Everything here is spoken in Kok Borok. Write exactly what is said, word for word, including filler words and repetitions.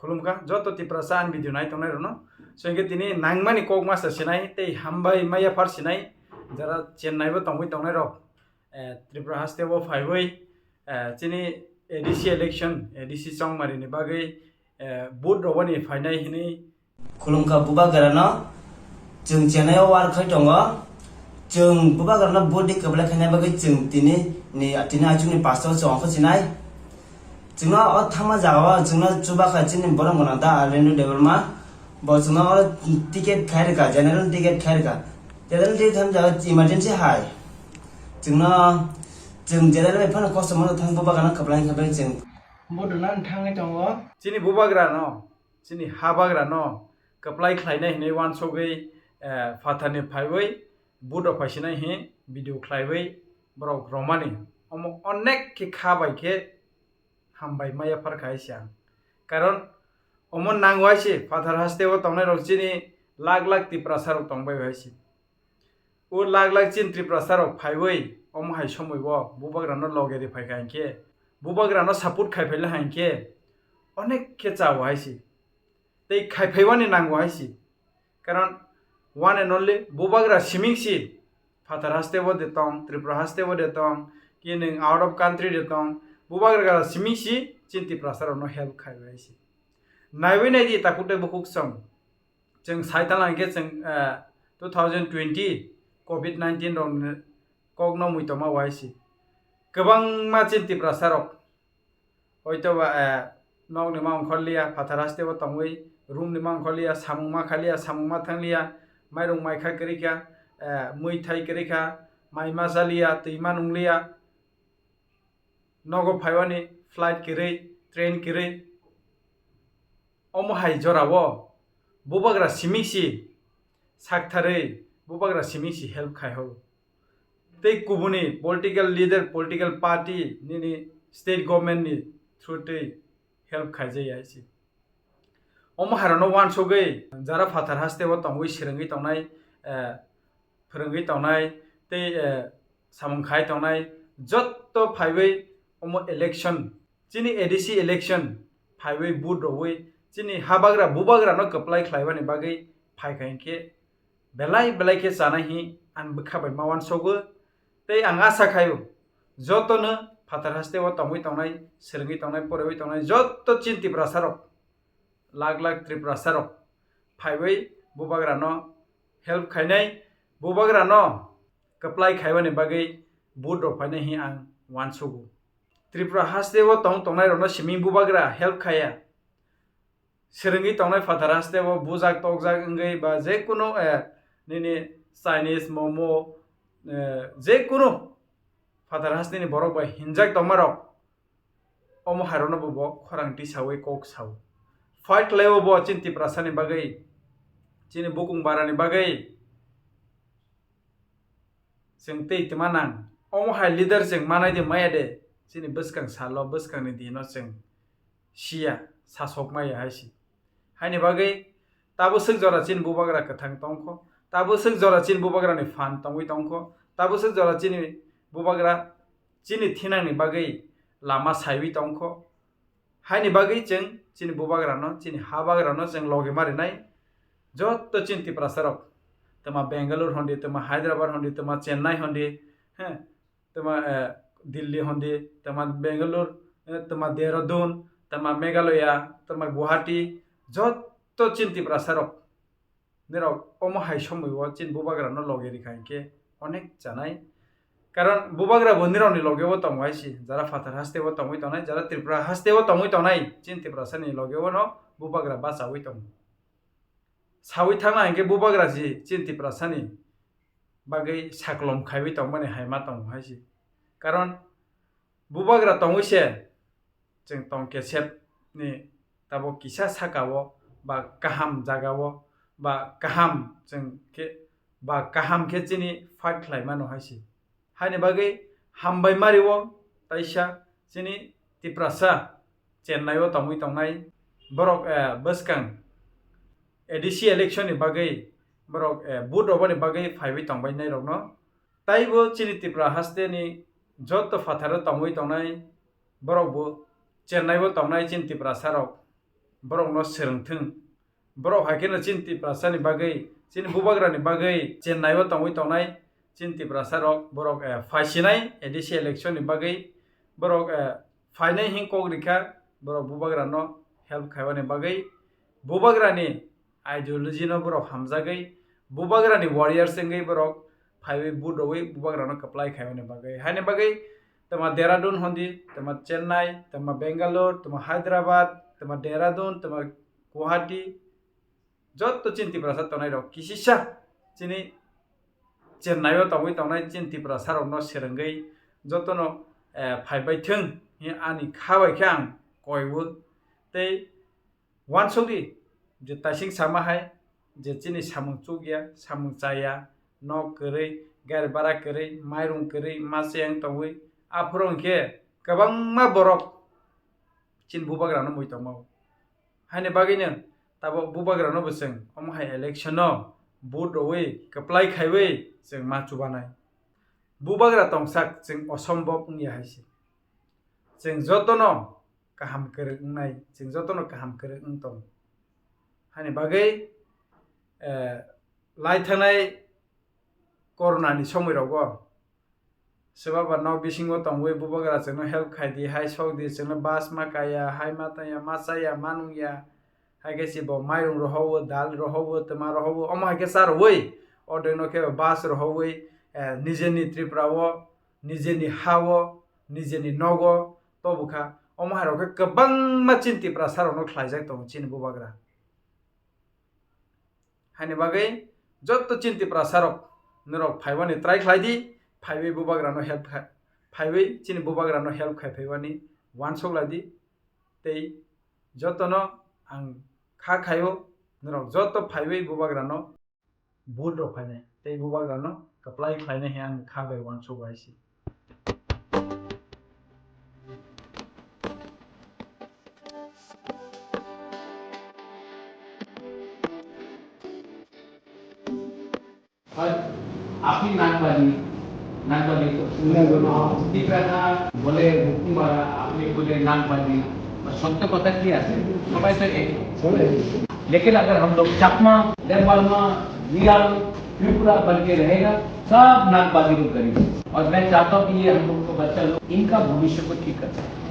Khulumkha joto Tiprasa ani video nai tongnai rokno. So hwnkhe tini nangmani kok masa sinai tei hambai maya phar sinai jara Chennai bo tongwi tongnai rok, eh, Tripura haste o phaiwi, eh, chini A D C election, A D C chongmari ni bagwi, eh, vote rogoni phainai hinwi. Khulumkha bubagrano, chwng Chennai o war khai tongo. Chwng bubagrano vote di kwplai khaina bagwi chwng tini ni, tini achukni pasto chwng ongkha sinai. Chwngno o thangma jagao chwngno chubakha chini borok gwnang ta Arlendo Debbarma. Bo chwngno o ticket khai rwkha, general ticket khai rwkha. General ticket tham jaga emergency hai. Chwngno, chwng general bai phano kosto mano thang bubagrano kwplai khabai chwng. Vote rwna thangwi tongo. Chini bubagrano, chini habagrano kwplai khlainai hinwi uansugwi, eh, phatharni phaiwi vote rok phaisinai hi video khlaiwi borok romani. Omo onek khe kha bai khe hambai maya phar khai se ang. Karon omo nangwai se phathar haste o tongnai rok chini lakh lakh Tiprasa rok tongbai hai se. O lakh lakh chini Tiprasa rok phaiwi omo hai somoi o bubagrano loge ri phai kha hinkhe, bubagrano support khai phaila hinkhe onek khe chao hai se. Tei khai phaiwani nango hai se. Karon one and only bubagra siming si phathar haste bo de tong, Tripura haste bo de tong, ki nwng out of country de tong, bubagra siming si chini Tiprasa rokno help khai bai si. Naiwi nai di takhuk tei bukhuk song. Chwng sai tala hinkhe chwng, eh, two thousand twenty covid nineteen rok ni kok no mui tongma wai si. Kwbangma chini Tiprasa rok Hoito ba, eh, nokni ma ongkhorliya, phathar haste o tongwi, room ni ma ongkhorliya, samung ma khaliya, samung ma thangliya, mairung mai kha kwrwi kha, eh, mui thai kwrwi kha, mai ma chaliya, twi ma nungliya, nogo phaiwani flight kwrwi, train kwrwi. Omo hai jorao bubagra siming si saktharwi bubagra siming si help khai ho. Tei kubuni political leader, political party nini state government ni through twi help khaijai hai se. Omo hairokno uansugwi jara phathar haste o tongwi swrwngwi tongnai, eh, phwrwngwi tongnai tei, eh, samung khai tongnai jotto phaiwi omo election, chini A D C election phaiwi vote rogwi chini habagra bubagrano kwplai khlaibani bagwi phaikha hinkhe belai belai khe chanai hi ang bwkha bai ma uansugo. Tei ang asa khaio jotono phathar haste o tongwi tongnai, swrwngwi tongnai, poriwi tongnai jotto chini Tiprasa rok, lakh lakh Tiprasa rok phaiwi bubagrano help khainai, bubagrano kwplai khaibani bagwi vote rok phainai hi ang uansugo. Tripura haste o tong tongnai rokno siming bubagra help khaiya. Swrwngwi tongnai phathar haste o bujak tokjak wngwi ba jekunu, eh, nini Chinese momo, eh, jekunu phathar haste ni borok bai hinjak tongma rok omo hairokno bo, bo khorang tisawi kok sao. Fight khlaiwi bo chini Tiprasa ni bagwi, chini bukung bara ni bagwi. Chwng tei tma nang. Omo hai leader chwng manai de maya de. Chini bwskang salo, bwskangni dino chwng siya, sasok maya hai se. Haini bagwi tabwswk jora chini bubagra kwthang tongkho. Tabwswk jora chini bubagrani phan tongwi tongkho. Tabwswk jora chini bubagra chini thinangni bagwi lama saiwi tongkho. Haini bagwi chwng chini bubagrano, chini habagrano chwng logi ma rinai. Jotto chini Tiprasa rok, tama Bangalore hondi, tama Hyderabad hondi, tama Chennai hondi, he, tama, eh, Delhi hondi, tama Bangalore, eh, tama Dehradun, tama Meghalaya, tama Guwahati, jotto chini Tiprasa rok. Nirok omo hai somoi o chini bubagra no loge rikha hinkhe onek chanai. Karon bubagra bo nirok ni loge o tongo hai se, jara phatar haste o tongwi tongnai, jara Tripura haste o tongwi tongnai, chini Tiprasa ni loge o no bubagra bachawi tongo. Sawi thangna hinkhe bubagra si chini Tiprasa ni bagwi saklom khaiwi tongmani hai ma tongo hai se. Karon bubagra tongwi se chwng tong kesep ni tabuk kisa saka o ba kaham jaga o ba kaham chwng khe ba kaham khe chini fight khlai mano hai se. Haini bagwi hambai mari o taisa chini Tiprasa Chennai o tongwi tongnai borok, eh, bwskang A D C election ni bagwi borok, eh, vote rwbani bagwi phaiwi tongbainai rokno. Taibo chini Tripura haste ni joto phatharo tongwi tongnai borok bo Chennai o tongnai chini Tiprasa rok borokno swrwngthwng. Borok hai kheno chini Tiprasani bagwi, chini bubagrani bagwi Chennai o tongwi tongnai chini Tiprasarok, borok, eh, phaisinai A D C election ni bagwi borok, eh, phainai hin kok rikha, borok bubagrano help khaimani bagwi, bubagrani ideology no borok hamjagwi, bubagrani warriors wngwi borok phaiwi vote rwwi bubagrano kwplai khaimani bagwi. Haini bagwi tama Dehradun hondi, tama Chennai, tama Bangalore, tama Hyderabad, tama Dehradun, tama Guwahati, joto chini Tiprasa tongnai rok kisisa chini Chennai o tongwi tongnai chini Tiprasa rokno swrwngwi jotono, eh, phaibai thwng hi ani kha bai khe ang koiwo. Tei wansukdi je taising sama hai je chini samung chukya, samung chaya, nok kwrwi, gari bara kwrwi, mairung kwrwi, ma chayang tongwi, aphuru hwnkhe kwbangma borok chini bubagrano mui tongmao. Haini bagwino tabuk bubagrano bo chwng omo hai election-o vote rwwi kwplai khaiwi chwng ma chubanai. Bubagra tongsak chwng osombhob wngya hai se. Chwng jotono kaham kwrwk wngnai, chwng jotono kaham kwrwk wng tong. Haini bagwi, eh, lai thangnai corona ni somoi rogo swbaba nok bisingo tongwi bubagra chwngno help khai di, hai sok di, chwngno bus ma kaya, hai ma tanya, ma chaya, ma nungya, hai khe se bo mairung rohowo, dal rohowo, twma rohowo, omo hai khe cha rwwi, o dino khe bus rohowi, eh, nijeni Tripura o, nijeni ha o, nijeni nogo tobukha. Omo hai rok khe kwbangma chini Tiprasa rokno khlaijak tongo chini bubagra. Haini bagwi joto chini Tiprasa rok norok phaiwani try khlai di, phaiwi bubagrano help khai, phaiwi chini bubagrano help khai phaiwani wansuk lai di, tei jotono ang kha khaio norok joto phaiwi bubagrano vote rok phainai tei bubagrano kwplai khlainai hai ang kha bai wansuk bai si. और आपकी नागबाजी, नागबाजी तो सुन लो। इस तरह बोले हुकुम वाला, आपने बोले नागबाजी, और सत्य पता किया? सबाई तो एक। लेकिन अगर हम लोग चकमा, देवालमा, निगाल, त्रिपुरा बन के रहेगा, सब नागबाजी को करेंगे। और मैं चाहता हूँ कि ये हम लोग को बच्चा लोग इनका भविष्य को ठीक कर सके।